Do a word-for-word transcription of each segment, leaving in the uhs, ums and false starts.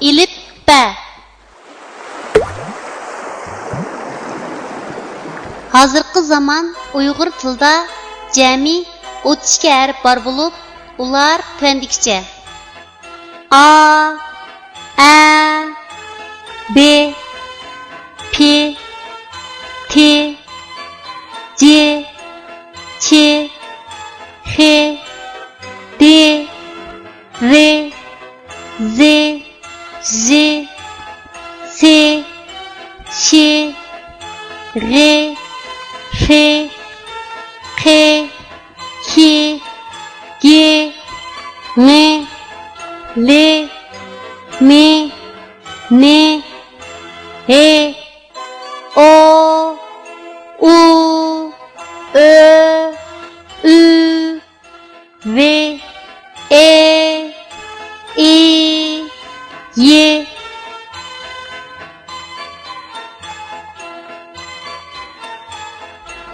ئېلىپبە. ھازىرقى زامان ئۇيغۇر تىلىدا جەمئىي ئوتتۇز ئىككى ھەرپ بار بولۇپ، ئۇلار تۆۋەندىكىچە: ئا، ئە، بې، پې، تې، جې، چې، خې، دې، رې، زې، ژې، سې، شې، غې، خې، قې، كې، گې، مې، لې، مې، نې، ھې، ئو، ئۇ، ئۆ، ئۈ، ۋې، ئې، ئې، يې.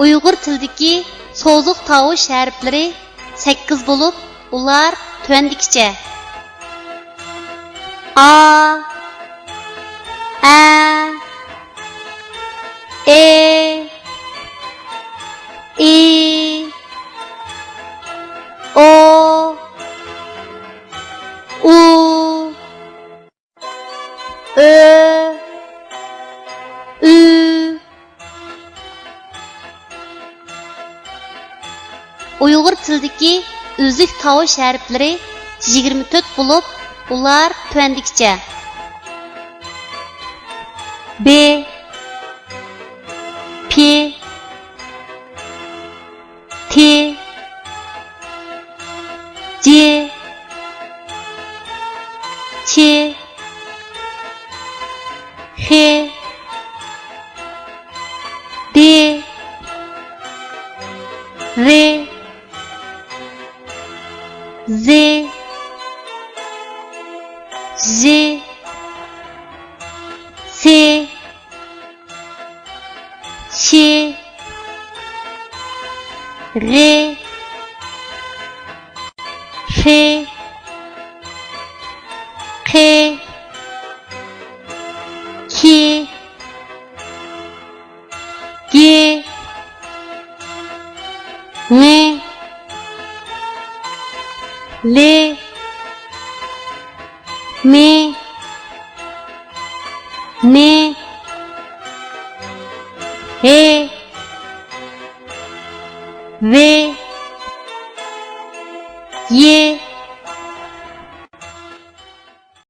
ئۇيغۇر تىلىدىكى سوزۇق تاۋۇش ھەرپلىرى سەككىز بولۇپ، ئۇلار تۆۋەندىكىچە: ئا، ئە، ئې، ئى، ئو، ئۇ، ئۆ، ئۈ. ئۇيغۇر تىلىدىكى ئۈزۈك تاۋۇش ھەرپلىرى يىگىرمە تۆت بولۇپ، ئۇلار تۆۋەندىكىچە: بې، پې، تې، جې، چې، خې، دې، رې، زې، ژې، سې، شې، غې، خې، قې، کې، گې، مې، لې، مې، نې، ھې، ۋې، يې.